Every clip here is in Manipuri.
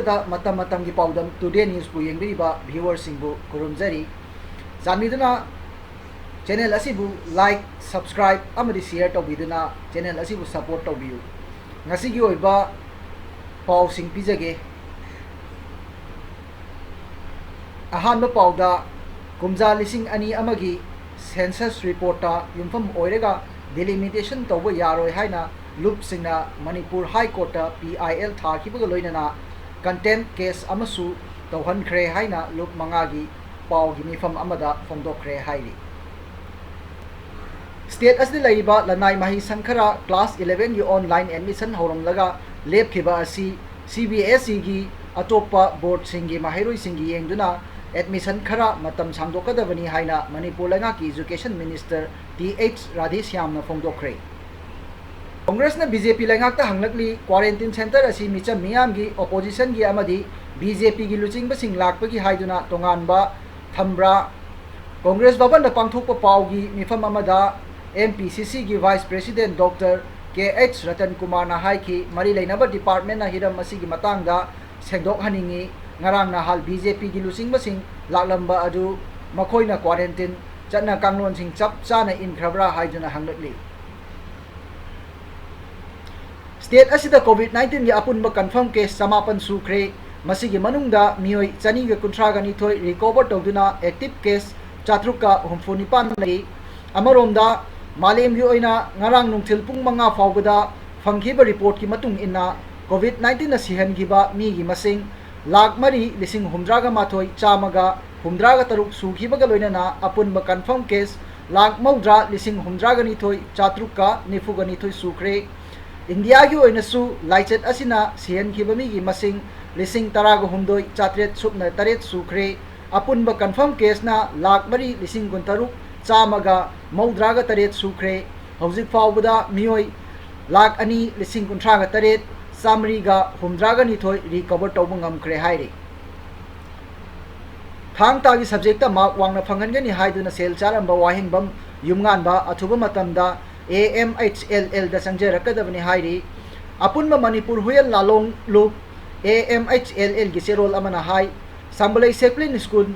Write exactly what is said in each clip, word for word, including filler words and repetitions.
ꯃꯇꯝ ꯃꯇꯝꯒꯤ ꯄꯥꯎꯗꯝ Today Newsꯄꯨ ꯌꯦꯡꯕꯤꯔꯤꯕ viewerꯁꯤꯡꯕꯨ ꯈꯨꯔꯨꯝꯖꯔꯤ꯫ ꯆꯥꯟꯕꯤꯗꯨꯅ channel ꯑꯁꯤꯕꯨ like, subscribe ꯑꯃꯗꯤ share ꯇꯧꯕꯤꯗꯨꯅ channel ꯑꯁꯤꯕꯨ support ꯇꯧꯕꯤꯌꯨ꯫ ꯉꯁꯤꯒꯤ ꯑꯣꯏꯕ ꯄꯥꯎꯁꯤꯡ ꯄꯤꯖꯒꯦ꯫ ꯑꯍꯥꯟꯕ ꯄꯥꯎꯗ, ꯀꯨꯝꯖꯥ ꯂꯤꯁꯤꯡ ꯑꯅꯤ ꯑꯃꯒꯤ census reportꯇ ꯌꯨꯝꯐꯝ ꯑꯣꯏꯔꯒ delimitation ꯇꯧꯕ ꯌꯥꯔꯣꯏ ꯍꯥꯏꯅ ꯂꯨꯞꯁꯤꯡꯅ Manipur High Courtꯇ P I L ꯊꯥꯈꯤꯕꯒ ꯂꯣꯏꯅꯅ contempt case ꯑꯃꯁꯨ ꯇꯧꯍꯟꯈ꯭ꯔꯦ ꯍꯥꯏꯅ ꯂꯨꯞ ꯃꯉꯥꯒꯤ ꯄꯥꯎꯒꯤ ꯃꯤꯐꯝ ꯑꯃꯗ ꯐꯣꯡꯗꯣꯛꯈ꯭ꯔꯦ ꯍꯥꯏꯔꯤ꯫ State ꯑꯁꯤꯗ ꯂꯩꯔꯤꯕ ꯂꯅꯥꯏ ꯃꯍꯩ ꯁꯪ ꯈꯔ class elevenꯒꯤ online admission ꯍꯧꯔꯝꯂꯒ ꯂꯦꯞꯈꯤꯕ ꯑꯁꯤ C B S Eꯒꯤ ꯑꯇꯣꯞꯄ boardꯁꯤꯡꯒꯤ ꯃꯍꯩꯔꯣꯏꯁꯤꯡꯒꯤ ꯌꯦꯡꯗꯨꯅ admission ꯈꯔ ꯃꯇꯝ ꯁꯥꯡꯗꯣꯛꯀꯗꯕꯅꯤ ꯍꯥꯏꯅ ꯃꯅꯤꯄꯨꯔ ꯂꯩꯉꯥꯛꯀꯤ Education Minister Th Radheshyamꯅ ꯐꯣꯡꯗꯣꯛꯈ꯭ꯔꯦ꯫ Congressꯅ B J P ꯂꯩꯉꯥꯛꯇ ꯍꯪꯂꯛꯂꯤ, quarantine centre ꯑꯁꯤ ꯃꯤꯆꯝ ꯃꯤꯌꯥꯝꯒꯤ, oppositionꯒꯤ ꯑꯃꯗꯤ B J Pꯒꯤ ꯂꯨꯆꯤꯡꯕꯁꯤꯡ ꯂꯥꯛꯄꯒꯤ ꯍꯥꯏꯗꯨꯅ ꯇꯣꯉꯥꯟꯕ ꯊꯝꯕ꯭ꯔꯥ? Congress ꯚꯕꯟꯗ ꯄꯥꯡꯊꯣꯛꯄ ꯄꯥꯎꯒꯤ ꯃꯤꯐꯝ ꯑꯃꯗ M P C Cꯒꯤ Vice President Doctor K H Ratan Kumarꯅ ꯍꯥꯏꯈꯤ, ꯃꯔꯤ ꯂꯩꯅꯕ departmentꯅ ꯍꯤꯔꯝ ꯑꯁꯤꯒꯤ ꯃꯇꯥꯡꯗ ꯁꯦꯡꯗꯣꯛꯍꯟꯅꯤꯡꯏ꯫ ꯉꯔꯥꯡ ꯅꯍꯥꯜ B J Pꯒꯤ ꯂꯨꯆꯤꯡꯕꯁꯤꯡ ꯂꯥꯛꯂꯝꯕ ꯑꯗꯨ ꯃꯈꯣꯏꯅ quarantine ꯆꯠꯅ ꯀꯥꯡꯂꯣꯟꯁꯤꯡ ꯆꯞ ꯆꯥꯅ ꯏꯟꯈ꯭ꯔꯕ꯭ꯔꯥ ꯍꯥꯏꯗꯨꯅ ꯍꯪꯂꯛꯂꯤ꯫ State ꯑꯁꯤꯗ COVID nineteenꯒꯤ ꯑꯄꯨꯟꯕ confirm case ꯆꯃꯥꯄꯟ ꯁꯨꯈ꯭ꯔꯦ꯫ ꯃꯁꯤꯒꯤ ꯃꯅꯨꯡꯗ ꯃꯤꯑꯣꯏ ꯆꯅꯤꯒ ꯀꯨꯟꯊ꯭ꯔꯥꯒ ꯅꯤꯊꯣꯏ recover ꯇꯧꯗꯨꯅ active case ꯆꯥꯇ꯭ꯔꯨꯛꯀ ꯍꯨꯝꯐꯨ ꯅꯤꯄꯥꯟ ꯂꯩ꯫ ꯑꯃꯔꯣꯝꯗ, ꯃꯥꯂꯦꯝꯒꯤ ꯑꯣꯏꯅ ꯉꯔꯥꯡ ꯅꯨꯡꯊꯤꯜ ꯄꯨꯡ ꯃꯉꯥ ꯐꯥꯎꯕꯗ ꯐꯪꯈꯤꯕ reportꯀꯤ ꯃꯇꯨꯡ ꯏꯟꯅ, COVID nineteenꯅ ꯁꯤꯍꯟꯈꯤꯕ ꯃꯤꯒꯤ ꯃꯁꯤꯡ ꯂꯥꯈ ꯃꯔꯤ ꯂꯤꯁꯤꯡ ꯍꯨꯝꯗ꯭ꯔꯥꯒ ꯃꯥꯊꯣꯏ ꯆꯥꯝꯃꯒ ꯍꯨꯝꯗ꯭ꯔꯥꯒ ꯇꯔꯨꯛ ꯁꯨꯈꯤꯕꯒ ꯂꯣꯏꯅꯅ ꯑꯄꯨꯟꯕ confirm case ꯂꯥꯈ ꯃꯧꯗ꯭ꯔꯥ ꯂꯤꯁꯤꯡ ꯍꯨꯝꯗ꯭ꯔꯥꯒ ꯅꯤꯊꯣꯏ ꯆꯥꯇ꯭ꯔꯨꯛꯀ ꯅꯤꯐꯨꯒ ꯅꯤꯊꯣꯏ ꯁꯨꯈ꯭ꯔꯦ꯫ ꯏꯟꯗꯤꯌꯥꯒꯤ ꯑꯣꯏꯅꯁꯨ ꯂꯥꯏꯆꯠ ꯑꯁꯤꯅ ꯁꯤꯍꯟꯈꯤꯕ ꯃꯤꯒꯤ ꯃꯁꯤꯡ ꯂꯤꯁꯤꯡ ꯇꯔꯥꯒ ꯍꯨꯝꯗꯣꯏ ꯆꯥꯇ꯭ꯔꯦꯠ ꯁꯨꯞꯅ ꯇꯔꯦꯠ ꯁꯨꯈ꯭ꯔꯦ꯫ ꯑꯄꯨꯟꯕ confirm caseꯅ ꯂꯥꯈ ꯃꯔꯤ ꯂꯤꯁꯤꯡ ꯀꯨꯟꯇꯔꯨꯛ ꯆꯥꯝꯃꯒ ꯃꯧꯗ꯭ꯔꯥꯒ ꯇꯔꯦꯠ ꯁꯨꯈ꯭ꯔꯦ꯫ ꯍꯧꯖꯤꯛ ꯐꯥꯎꯕꯗ ꯃꯤꯑꯣꯏ ꯂꯥꯈ ꯑꯅꯤ ꯂꯤꯁꯤꯡ ꯀꯨꯟꯊ꯭ꯔꯥꯒ ꯇꯔꯦꯠ ꯆꯥꯃꯔꯤꯒ ꯍꯨꯝꯗ꯭ꯔꯥꯒ ꯅꯤꯊꯣꯏ recover ꯇꯧꯕ ꯉꯝꯈ꯭ꯔꯦ ꯍꯥꯏꯔꯤ꯫ ꯊꯥꯡ ꯇꯥꯒꯤ subjectꯇ mark ꯋꯥꯡꯅ ꯐꯪꯍꯟꯒꯅꯤ ꯍꯥꯏꯗꯨꯅ ꯁꯦꯜ ꯆꯥꯔꯝꯕ ꯋꯥꯍꯦꯡꯕꯝ ꯌꯨꯝꯉꯥꯟꯕ ꯑꯊꯨꯕ ꯃꯇꯝꯗ A M H L Lꯗ ꯆꯪꯖꯔꯛꯀꯗꯕꯅꯤ ꯍꯥꯏꯔꯤ꯫ ꯑꯄꯨꯟꯕ ꯃꯅꯤꯄꯨꯔ ꯍꯨꯏꯌꯦꯟ ꯂꯥꯂꯣꯡ ꯂꯨꯞ ꯑꯦ ꯑꯦꯝ ꯑꯩꯆ ꯑꯦꯜ ꯑꯦꯜꯒꯤ ꯆꯦꯔꯣꯜ ꯑꯃꯅ ꯍꯥꯏ, ꯁꯝꯕꯂꯩ ꯁꯦꯀ꯭ꯂꯤꯟ ꯁ꯭ꯀꯨꯜ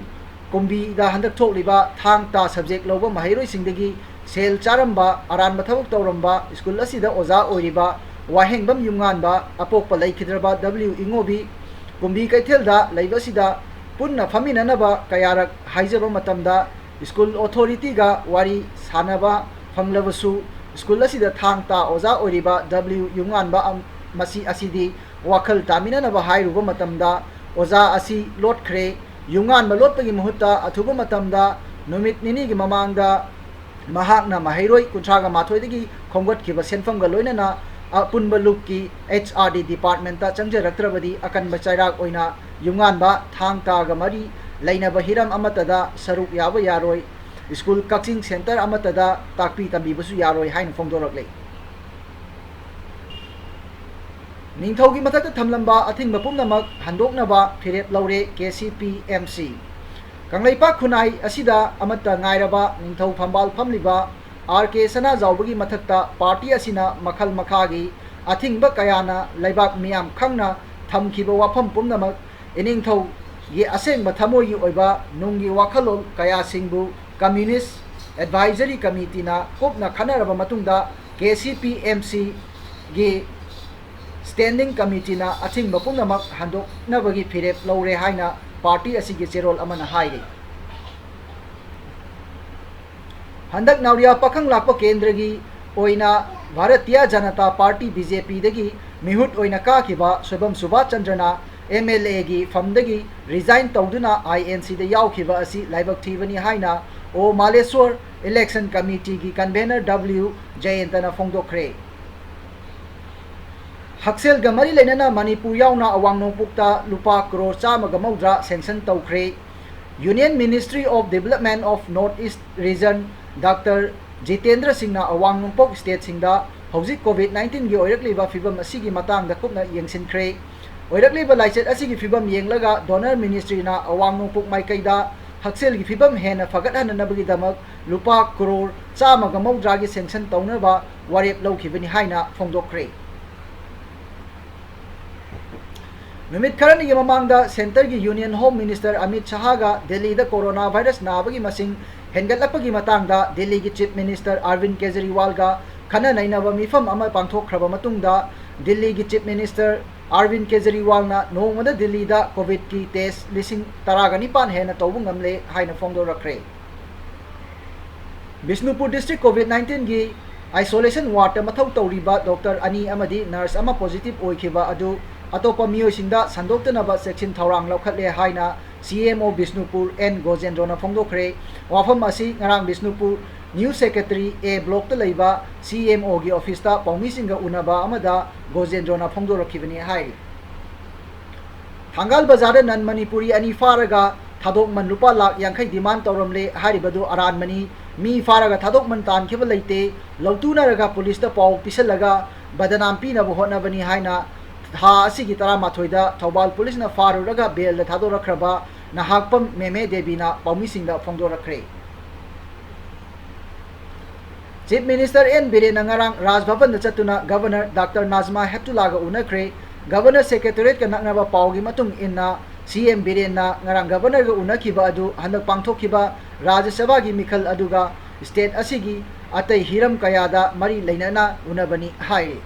ꯀꯨꯝꯕꯤꯗ ꯍꯟꯗꯛ ꯊꯣꯛꯂꯤꯕ ꯊꯥꯡ ꯇꯥ ꯁꯕꯖꯦꯛ ꯂꯧꯕ ꯃꯍꯩꯔꯣꯏꯁꯤꯡꯗꯒꯤ ꯁꯦꯜ ꯆꯥꯔꯝꯕ, ꯑꯔꯥꯟꯕ ꯊꯕꯛ ꯇꯧꯔꯝꯕ, ꯁ꯭ꯀꯨꯜ ꯑꯁꯤꯗ ꯑꯣꯖꯥ ꯑꯣꯏꯔꯤꯕ ꯋꯥꯍꯦꯡꯕꯝ ꯌꯨꯝꯉꯥꯟꯕ ꯑꯄꯣꯛꯄ ꯂꯩꯈꯤꯗ꯭ꯔꯕ ꯗꯕ꯭ꯂꯤꯎ ꯏꯉꯣꯕꯤ ꯀꯨꯝꯕꯤ ꯀꯩꯊꯦꯜꯗ ꯂꯩꯕ ꯑꯁꯤꯗ ꯄꯨꯟꯅ ꯐꯝꯃꯤꯟꯅꯅꯕ ꯀꯌꯥꯔꯛ ꯍꯥꯏꯖꯕ ꯃꯇꯝꯗ ꯁ꯭ꯀꯨꯜ ꯑꯣꯊꯣꯔꯤꯇꯤꯒ ꯋꯥꯔꯤ ꯁꯥꯟꯅꯕ ꯐꯪꯂꯕꯁꯨ, ꯁ꯭ꯀꯨꯜ ꯑꯁꯤꯗ ꯊꯥꯡ ꯇꯥ ꯑꯣꯖꯥ ꯑꯣꯏꯔꯤꯕ ꯗꯕ꯭ꯂꯤꯎ ꯌꯨꯝꯉꯥꯟꯕ ꯑꯝ-, ꯃꯁꯤ ꯑꯁꯤꯗꯤ ꯋꯥꯈꯜ ꯇꯥꯃꯤꯟꯅꯅꯕ ꯍꯥꯏꯔꯨꯕ ꯃꯇꯝꯗ ꯑꯣꯖꯥ ꯑꯁꯤ ꯂꯣꯠꯈ꯭ꯔꯦ꯫ ꯌꯨꯝꯉꯥꯟꯕ ꯂꯣꯠꯄꯒꯤ ꯃꯍꯨꯠꯇ ꯑꯊꯨꯕ ꯃꯇꯝꯗ ꯅꯨꯃꯤꯠ ꯅꯤꯅꯤꯒꯤ ꯃꯃꯥꯡꯗ ꯃꯍꯥꯛꯅ ꯃꯍꯩꯔꯣꯏ ꯀꯨꯟꯊ꯭ꯔꯥꯒ ꯃꯥꯊꯣꯏꯗꯒꯤ ꯈꯣꯝꯒꯠꯈꯤꯕ ꯁꯦꯟꯐꯝꯒ ꯂꯣꯏꯅꯅ ꯑꯄꯨꯟꯕ ꯂꯨꯞꯀꯤ ꯑꯩꯆ ꯑꯥꯔ ꯗꯤ ꯗꯤꯄꯥꯔꯠꯃꯦꯟꯇ ꯆꯪꯖꯔꯛꯇ꯭ꯔꯕꯗꯤ ꯑꯀꯟꯕ ꯆꯩꯔꯥꯛ ꯑꯣꯏꯅ ꯌꯨꯝꯉꯥꯟꯕ ꯊꯥꯡ ꯇꯥꯒ ꯃꯔꯤ ꯂꯩꯅꯕ ꯍꯤꯔꯝ ꯑꯃꯠꯇꯗ ꯁꯔꯨꯛ ꯌꯥꯕ ꯌꯥꯔꯣꯏ, ꯁ꯭ꯀꯨꯜ ꯀꯛꯆꯤꯡ ꯁꯦꯟꯇꯔ ꯑꯃꯠꯇꯗ ꯇꯥꯛꯄꯤ ꯇꯝꯕꯤꯕꯁꯨ ꯌꯥꯔꯣꯏ ꯍꯥꯏꯅ ꯐꯣꯡꯗꯣꯔꯛꯂꯦ꯫ ꯅꯤꯡꯊꯧꯒꯤ ꯃꯊꯛꯇ ꯊꯝꯂꯝꯕ ꯑꯊꯤꯡꯕ ꯄꯨꯝꯅꯃꯛ ꯍꯟꯗꯣꯛꯅꯕ ꯐꯤꯔꯦꯞ ꯂꯧꯔꯦ K C P M C. Kangleipak ꯈꯨꯟꯅꯥꯏ ꯑꯁꯤꯗ ꯑꯃꯠꯇ ꯉꯥꯏꯔꯕ ꯅꯤꯡꯊꯧ ꯐꯝꯕꯥꯜ ꯐꯝꯂꯤꯕ ꯑꯥꯔ ꯀꯦ ꯁꯅꯥꯖꯥꯎꯕꯒꯤ ꯃꯊꯛꯇ ꯄꯥꯔꯇꯤ ꯑꯁꯤꯅ ꯃꯈꯜ ꯃꯈꯥꯒꯤ ꯑꯊꯤꯡꯕ ꯀꯌꯥꯅ ꯂꯩꯕꯥꯛ ꯃꯤꯌꯥꯝ ꯈꯪꯅ ꯊꯝꯈꯤꯕ ꯋꯥꯐꯝ ꯄꯨꯝꯅꯃꯛ ꯏꯅꯤꯡꯊꯧꯒꯤ ꯑꯁꯦꯡꯕ ꯊꯃꯣꯏꯒꯤ ꯑꯣꯏꯕ ꯅꯨꯡꯒꯤ ꯋꯥꯈꯜꯂꯣꯟ ꯀꯌꯥꯁꯤꯡꯕꯨ ꯀꯝꯃ꯭ꯌꯨꯅꯤꯁ ꯑꯦꯗꯚꯥꯏꯖꯔꯤ ꯀꯃꯤꯇꯤꯅ ꯀꯨꯞꯅ ꯈꯟꯅꯔꯕ ꯃꯇꯨꯡꯗ ꯀꯦ ꯁꯤ ꯄꯤ ꯑꯦꯝ ꯁꯤꯒꯤ ꯁ꯭ꯇꯦꯟꯗꯤꯡ ꯀꯃꯤꯇꯤꯅ ꯑꯊꯤꯡꯕ ꯄꯨꯝꯅꯃꯛ ꯍꯟꯗꯣꯛꯅꯕꯒꯤ ꯐꯤꯔꯦꯞ ꯂꯧꯔꯦ ꯍꯥꯏꯅ ꯄꯥꯔꯇꯤ ꯑꯁꯤꯒꯤ ꯆꯦꯔꯣꯜ ꯑꯃꯅ ꯍꯥꯏꯔꯤ꯫ ꯍꯟꯗꯛ ꯅꯥꯎꯔꯤꯌꯥ ꯄꯥꯈꯪ ꯂꯥꯛꯄ ꯀꯦꯟꯗ꯭ꯔꯒꯤ ꯑꯣꯏꯅ Bharatiya Janata party, B J ꯄꯤꯗꯒꯤ ꯃꯤꯍꯨꯠ ꯑꯣꯏꯅ ꯀꯥꯈꯤꯕ ꯁꯣꯏꯕꯝ ꯁꯨꯕꯥꯁ ꯆꯟꯗ꯭ꯔꯅ ꯑꯦꯝ ꯑꯦꯜ ꯑꯦꯒꯤ ꯐꯝꯗꯒꯤ ꯔꯤꯖꯥꯏꯟ ꯇꯧꯗꯨꯅ ꯑꯥꯏ ꯑꯦꯟ ꯁꯤꯗ ꯌꯥꯎꯈꯤꯕ ꯑꯁꯤ ꯂꯥꯏꯕꯛ ꯊꯤꯕꯅꯤ ꯍꯥꯏꯅ ꯑꯣ ꯃꯥꯂꯦꯁꯣꯔ ꯏꯂꯦꯛꯁꯟ ꯀꯃꯤꯇꯤꯒꯤ ꯀꯟꯚꯦꯅꯔ ꯗꯕ꯭ꯂꯤꯎ ꯖꯌꯦꯟꯇꯅ ꯐꯣꯡꯗꯣꯛꯈ꯭ꯔꯦ꯫ ꯍꯛꯁꯦꯜꯒ ꯃꯔꯤ ꯂꯩꯅꯅ ꯃꯅꯤꯄꯨꯔ ꯌꯥꯎꯅ ꯑꯋꯥꯡ ꯅꯣꯡꯄꯣꯛꯇ ꯂꯨꯄꯥ ꯀ꯭ꯔꯣꯔ ꯆꯥꯝꯃꯒ ꯃꯧꯗ꯭ꯔꯥ ꯁꯦꯡꯁꯟ ꯇꯧꯈ꯭ꯔꯦ꯫ Union Ministry of Development of North East Region doctor Jitendra ꯁꯤꯡꯅ ꯑꯋꯥꯡ ꯅꯣꯡꯄꯣꯛ ꯁ꯭ꯇꯦꯠꯁꯤꯡꯗ ꯍꯧꯖꯤꯛ ꯀꯣꯚꯤꯗ ꯅꯥꯏꯟꯇꯤꯟꯒꯤ ꯑꯣꯏꯔꯛꯂꯤꯕ ꯐꯤꯕꯝ ꯑꯁꯤꯒꯤ ꯃꯇꯥꯡꯗ ꯀꯨꯞꯅ ꯌꯦꯡꯁꯤꯟꯈ꯭ꯔꯦ꯫ ꯑꯣꯏꯔꯛꯂꯤꯕ ꯂꯥꯏꯆꯠ ꯑꯁꯤꯒꯤ ꯐꯤꯕꯝ ꯌꯦꯡꯂꯒ ꯗꯣꯅꯔ ꯃꯤꯅꯤꯁꯇ꯭ꯔꯤꯅ ꯑꯋꯥꯡ ꯅꯣꯡꯄꯣꯛ ꯃꯥꯏꯀꯩꯗ ꯍꯛꯁꯦꯜꯒꯤ ꯐꯤꯕꯝ ꯍꯦꯟꯅ ꯐꯒꯠꯍꯟꯅꯅꯕꯒꯤꯗꯃꯛ ꯂꯨꯄꯥ ꯀ꯭ꯔꯣꯔ ꯆꯥꯝꯃꯒ ꯃꯧꯗ꯭ꯔꯥꯒꯤ ꯁꯦꯡꯁꯟ ꯇꯧꯅꯕ ꯋꯥꯔꯦꯞ ꯂꯧꯈꯤꯕꯅꯤ ꯍꯥꯏꯅ ꯐꯣꯡꯗꯣꯛꯈ꯭ꯔꯦ꯫ ꯅꯨꯃꯤꯠ ꯈꯔꯅꯤꯒꯤ ꯃꯃꯥꯡꯗ ꯁꯦꯟꯇꯔꯒꯤ ꯌꯨꯅꯤꯌꯟ ꯍꯣꯝ ꯃꯤꯅꯤꯁꯇꯔ ꯑꯃꯤꯠ ꯁꯍꯥꯒ ꯗꯦꯜꯂꯤꯗ ꯀꯣꯔꯣꯅꯥ ꯚꯥꯏꯔꯁ ꯅꯥꯕꯒꯤ ꯃꯁꯤꯡ ꯍꯦꯟꯒꯠꯂꯛꯄꯒꯤ ꯃꯇꯥꯡꯗ ꯗꯦꯜꯂꯤꯒꯤ ꯆꯤꯐ ꯃꯤꯅꯤꯁꯇꯔ ꯑꯔꯕꯤꯟ ꯀꯦꯖꯔꯤꯋꯥꯜꯒ ꯈꯟꯅ ꯅꯩꯅꯕ ꯃꯤꯐꯝ ꯑꯃ ꯄꯥꯡꯊꯣꯛꯈ꯭ꯔꯕ ꯃꯇꯨꯡꯗ, ꯗꯦꯜꯂꯤꯒꯤ ꯆꯤꯐ ꯃꯤꯅꯤꯁꯇꯔ ꯑꯔꯕꯤꯟ ꯀꯦꯖꯔꯤꯋꯥꯜꯅ ꯅꯣꯡꯃꯗ ꯗꯦꯜꯂꯤꯗ ꯀꯣꯚꯤꯗꯀꯤ ꯇꯦꯁ ꯂꯤꯁꯤꯡ ꯇꯔꯥꯒ ꯅꯤꯄꯥꯟ ꯍꯦꯟꯅ ꯇꯧꯕ ꯉꯝꯂꯦ ꯍꯥꯏꯅ ꯐꯣꯡꯗꯣꯔꯛꯈ꯭ꯔꯦ꯫ ꯕꯤꯁꯅꯨꯄꯨꯔ ꯗꯤꯁꯇ꯭ꯔꯤꯛ ꯀꯣꯚꯤꯗ ꯅꯥꯏꯟꯇꯤꯟꯒꯤ ꯑꯥꯏꯁꯣꯂꯦꯁꯟ ꯋꯥꯔꯗꯇ ꯃꯊꯧ ꯇꯧꯔꯤꯕ ꯗꯣꯛꯇꯔ ꯑꯅꯤ ꯑꯃꯗꯤ ꯅꯔꯁ ꯑꯃ ꯄꯣꯖꯤꯇꯤꯚ ꯑꯣꯏꯈꯤꯕ ꯑꯗꯨ ꯑꯇꯣꯞꯄ ꯃꯤꯑꯣꯏꯁꯤꯡꯗ ꯁꯟꯗꯣꯛꯇꯅꯕ ꯆꯦꯛꯁꯤꯟ ꯊꯧꯔꯥꯡ ꯂꯧꯈꯠꯂꯦ ꯍꯥꯏꯅ ꯁꯤ ꯑꯦꯝ ꯑꯣ ꯕꯤꯁꯅꯨꯄꯨꯔ ꯑꯦꯟ ꯒꯣꯖꯦꯟꯗ꯭ꯔꯣꯅ ꯐꯣꯡꯗꯣꯛꯈ꯭ꯔꯦ꯫ ꯋꯥꯐꯝ ꯑꯁꯤ ꯉꯔꯥꯡ ꯕꯤꯁꯅꯨꯄꯨꯔ ꯅ꯭ꯌꯨ ꯁꯦꯀ꯭ꯔꯦꯇꯔꯤ ꯑꯦ ꯕ꯭ꯂꯣꯛꯇ ꯂꯩꯕ ꯁꯤ ꯑꯦꯝ ꯑꯣꯒꯤ ꯑꯣꯐꯤꯁꯇ ꯄꯥꯎꯃꯤꯁꯤꯡꯒ ꯎꯅꯕ ꯑꯃꯗ ꯒꯣꯖꯦꯟꯗ꯭ꯔꯣꯅ ꯐꯣꯡꯗꯣꯔꯛꯈꯤꯕꯅꯤ ꯍꯥꯏꯔꯤ꯫ ꯊꯪꯒꯥꯜ ꯕꯖꯥꯔꯗ ꯅꯟ ꯃꯅꯤꯄꯨꯔꯤ ꯑꯅꯤ ꯐꯥꯔꯒ ꯊꯥꯗꯣꯛꯃꯟ ꯂꯨꯄꯥ ꯂꯥꯈ ꯌꯥꯡꯈꯩ ꯗꯤꯃꯥꯟ ꯇꯧꯔꯝꯂꯦ ꯍꯥꯏꯔꯤꯕꯗꯨ ꯑꯔꯥꯟꯕꯅꯤ꯫ ꯃꯤ ꯐꯥꯔꯒ ꯊꯥꯗꯣꯛꯃꯟ ꯇꯥꯟꯈꯤꯕ ꯂꯩꯇꯦ꯫ ꯂꯧꯇꯨꯅꯔꯒ ꯄꯨꯂꯤꯁꯇ ꯄꯥꯎ ꯄꯤꯁꯜꯂꯒ ꯕꯗꯅꯥꯝ ꯄꯤꯅꯕ ꯍꯣꯠꯅꯕꯅꯤ ꯍꯥꯏꯅ ꯊꯥ ꯑꯁꯤꯒꯤ ꯇꯔꯥꯃꯥꯊꯣꯏꯗ ꯊꯧꯕꯥꯜ ꯄꯨꯂꯤꯁꯅ ꯐꯥꯔꯨꯔꯒ ꯕꯦꯜꯗ ꯊꯥꯗꯣꯔꯛꯈ꯭ꯔꯕ ꯅꯍꯥꯛꯄꯝ ꯃꯦꯃꯦ ꯗꯦꯕꯤꯅ ꯄꯥꯎꯃꯤꯁꯤꯡꯗ ꯐꯣꯡꯗꯣꯔꯛꯈ꯭ꯔꯦ꯫ ꯆꯤꯐ ꯃꯤꯅꯤꯁꯇꯔ ꯑꯦꯟ ꯕꯤꯔꯦꯟꯅ ꯉꯔꯥꯡ ꯔꯥꯖ ꯚꯕꯟꯗ ꯆꯠꯇꯨꯅ ꯒꯚꯔꯅꯔ ꯗꯥꯛꯇꯔ ꯅꯥꯖꯃꯥ ꯍꯦꯞꯇꯨꯂꯥꯒ ꯎꯅꯈ꯭ꯔꯦ꯫ ꯒꯚꯔꯅꯔ ꯁꯦꯀ꯭ꯔꯦꯇꯔꯤꯌꯦꯠꯀ ꯅꯛꯅꯕ ꯄꯥꯎꯒꯤ ꯃꯇꯨꯡ ꯏꯟꯅ, ꯁꯤ ꯑꯦꯝ ꯕꯤꯔꯦꯟꯅ ꯉꯔꯥꯡ ꯒꯚꯔꯅꯔꯒ ꯎꯅꯈꯤꯕ ꯑꯗꯨ ꯍꯟꯗꯛ ꯄꯥꯡꯊꯣꯛꯈꯤꯕ ꯔꯥꯖ꯭ꯌ ꯁꯚꯥꯒꯤ ꯃꯤꯈꯜ ꯑꯗꯨꯒ ꯁ꯭ꯇꯦꯠ ꯑꯁꯤꯒꯤ ꯑꯇꯩ ꯍꯤꯔꯝ ꯀꯌꯥꯗ ꯃꯔꯤ ꯂꯩꯅꯅ ꯎꯅꯕꯅꯤ ꯍꯥꯏꯔꯤ꯫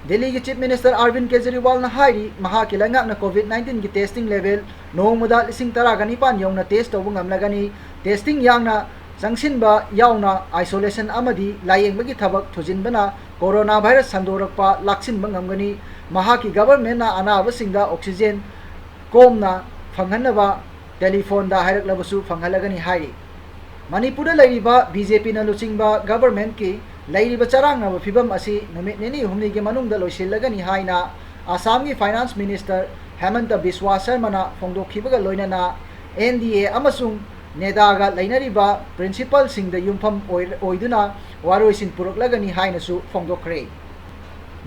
ꯗꯦꯜꯂꯤꯒꯤ ꯆꯤꯐ ꯃꯤꯅꯤꯁꯇꯔ ꯑꯔꯕꯤꯟ ꯀꯦꯖꯔꯤꯋꯥꯜꯅ ꯍꯥꯏꯔꯤ, ꯃꯍꯥꯛꯀꯤ ꯂꯩꯉꯥꯛꯅ ꯀꯣꯚꯤꯗ ꯅꯥꯏꯟꯇꯤꯟꯒꯤ ꯇꯦꯁꯇꯤꯡ ꯂꯦꯚꯦꯜ ꯅꯣꯡꯃꯗ ꯂꯤꯁꯤꯡ ꯇꯔꯥꯒ ꯅꯤꯄꯥꯟ ꯌꯧꯅ ꯇꯦꯁ ꯇꯧꯕ ꯉꯝꯂꯒꯅꯤ꯫ ꯇꯦꯁꯇꯤꯡ ꯌꯥꯡꯅ ꯆꯪꯁꯤꯟꯕ ꯌꯥꯎꯅ ꯑꯥꯏꯁꯣꯂꯦꯁꯟ ꯑꯃꯗꯤ ꯂꯥꯌꯦꯡꯕꯒꯤ ꯊꯕꯛ ꯊꯨꯖꯤꯟꯕꯅ ꯀꯣꯔꯣꯅꯥ ꯚꯥꯏꯔꯁ ꯁꯟꯗꯣꯔꯛꯄ ꯂꯥꯛꯁꯤꯟꯕ ꯉꯝꯒꯅꯤ꯫ ꯃꯍꯥꯛꯀꯤ ꯒꯚꯔꯟꯃꯦꯟꯠꯅ ꯑꯅꯥꯕꯁꯤꯡꯗ ꯑꯣꯛꯁꯤꯖꯦꯟ ꯀꯣꯝꯅ ꯐꯪꯍꯟꯅꯕ ꯇꯦꯂꯤꯐꯣꯟꯗ ꯍꯥꯏꯔꯛꯂꯕꯁꯨ ꯐꯪꯍꯜꯂꯒꯅꯤ ꯍꯥꯏꯔꯤ꯫ ꯃꯅꯤꯄꯨꯔꯗ ꯂꯩꯔꯤꯕ ꯕꯤ ꯖꯦ ꯄꯤꯅ ꯂꯨꯆꯤꯡꯕ ꯒꯚꯔꯟꯃꯦꯟꯠꯀꯤ ꯂꯩꯔꯤꯕ ꯆꯔꯥꯡꯅꯕ ꯐꯤꯚꯝ ꯑꯁꯤ ꯅꯨꯃꯤꯠ ꯅꯤꯅꯤ ꯍꯨꯝꯅꯤꯒꯤ ꯃꯅꯨꯡꯗ ꯂꯣꯏꯁꯤꯜꯂꯒꯅꯤ ꯍꯥꯏꯅ ꯑꯁꯥꯝꯒꯤ ꯐꯥꯏꯅꯥꯟꯁ ꯃꯤꯅꯤꯁꯇꯔ ꯍꯦꯃꯟꯇ ꯕꯤꯁ꯭ꯋꯥ ꯁꯔꯃꯅ ꯐꯣꯡꯗꯣꯛꯈꯤꯕꯒ ꯂꯣꯏꯅꯅ ꯑꯦꯟ ꯗꯤ ꯑꯦ ꯑꯃꯁꯨꯡ ꯅꯦꯗꯥꯒ ꯂꯩꯅꯔꯤꯕ ꯄ꯭ꯔꯤꯟꯁꯤꯄꯜꯁꯤꯡꯗ ꯌꯨꯝꯐꯝ ꯑꯣꯏ-, ꯑꯣꯏꯗꯨꯅ ꯋꯥꯔꯣꯏꯁꯤꯟ ꯄꯨꯔꯛꯂꯒꯅꯤ ꯍꯥꯏꯅꯁꯨ ꯐꯣꯡꯗꯣꯛꯈ꯭ꯔꯦ꯫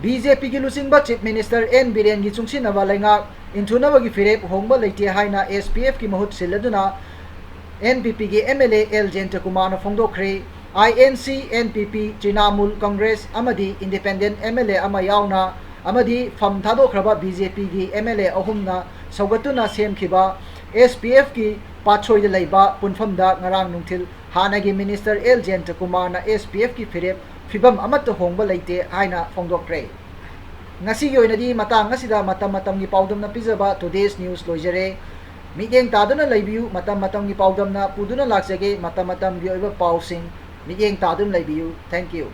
ꯕꯤ ꯖꯦ ꯄꯤꯒꯤ ꯂꯨꯆꯤꯡꯕ ꯆꯤꯐ ꯃꯤꯅꯤꯁꯇꯔ ꯑꯦꯟ ꯕꯤꯔꯦꯟꯒꯤ ꯆꯨꯡꯁꯤꯟꯅꯕ ꯂꯩꯉꯥꯛ ꯏꯟꯊꯨꯅꯕꯒꯤ ꯐꯤꯔꯦꯞ ꯍꯣꯡꯕ ꯂꯩꯇꯦ ꯍꯥꯏꯅ ꯑꯦꯁ ꯄꯤ ꯑꯦꯐꯀꯤ ꯃꯍꯨꯠ ꯁꯤꯜꯂꯗꯨꯅ ꯑꯦꯟ ꯄꯤ ꯄꯤꯒꯤ ꯑꯦꯝ ꯑꯦꯜ ꯑꯦ ꯑꯦꯜ ꯖꯌꯟꯇꯀꯨꯃꯥꯔꯅ ꯐꯣꯡꯗꯣꯛꯈ꯭ꯔꯦ꯫ I N C, N P P, Trinamool Congress ꯑꯃꯗꯤ ꯏꯟꯗꯤꯄꯦꯟꯗꯦꯟꯠ ꯑꯦꯝ ꯑꯦꯜ ꯑꯦ ꯑꯃ ꯌꯥꯎꯅ ꯑꯃꯗꯤ ꯐꯝ ꯊꯥꯗꯣꯛꯈ꯭ꯔꯕ ꯕꯤ ꯖꯦ ꯄꯤꯒꯤ ꯑꯦꯝ ꯑꯦꯜ ꯑꯦ ꯑꯍꯨꯝꯅ ꯁꯧꯒꯠꯇꯨꯅ ꯁꯦꯝꯈꯤꯕ ꯑꯦꯁ ꯄꯤ ꯑꯦꯐꯀꯤ ꯄꯥꯠꯁꯣꯏꯗ ꯂꯩꯕ ꯄꯨꯟꯐꯝꯗ ꯉꯔꯥꯡ ꯅꯨꯡꯊꯤꯜ ꯍꯥꯟꯅꯒꯤ ꯃꯤꯅꯤꯁꯇꯔ ꯑꯦꯜ ꯖꯌꯟꯇꯀꯨꯃꯥꯔꯅ ꯑꯦꯁ ꯄꯤ ꯑꯦꯐꯀꯤ ꯐꯤꯔꯦꯞ ꯐꯤꯕꯝ ꯑꯃꯠꯇ ꯍꯣꯡꯕ ꯂꯩꯇꯦ ꯍꯥꯏꯅ ꯐꯣꯡꯗꯣꯛꯈ꯭ꯔꯦ꯫ ꯉꯁꯤꯒꯤ ꯑꯣꯏꯅꯗꯤ ꯃꯇꯥꯡ ꯑꯁꯤꯗ ꯃꯇꯝ ꯃꯇꯝꯒꯤ ꯄꯥꯎꯗꯝꯅ ꯄꯤꯖꯕ Today's News ꯂꯣꯏꯖꯔꯦ꯫ ꯃꯤꯠꯌꯦꯡ ꯇꯥꯗꯨꯅ ꯂꯩꯕꯤꯌꯨ꯫ ꯃꯇꯝ ꯃꯇꯝꯒꯤ ꯄꯥꯎꯗꯝꯅ ꯄꯨꯗꯨꯅ ꯂꯥꯛꯆꯒꯦ ꯃꯇꯝ ꯃꯇꯝꯒꯤ ꯑꯣꯏꯕ ꯄꯥꯎꯁꯤꯡ꯫ ꯃꯤꯠꯌꯦꯡ ꯇꯥꯗꯨꯅ ꯂꯩꯕꯤꯌꯨ꯫ Thank you꯫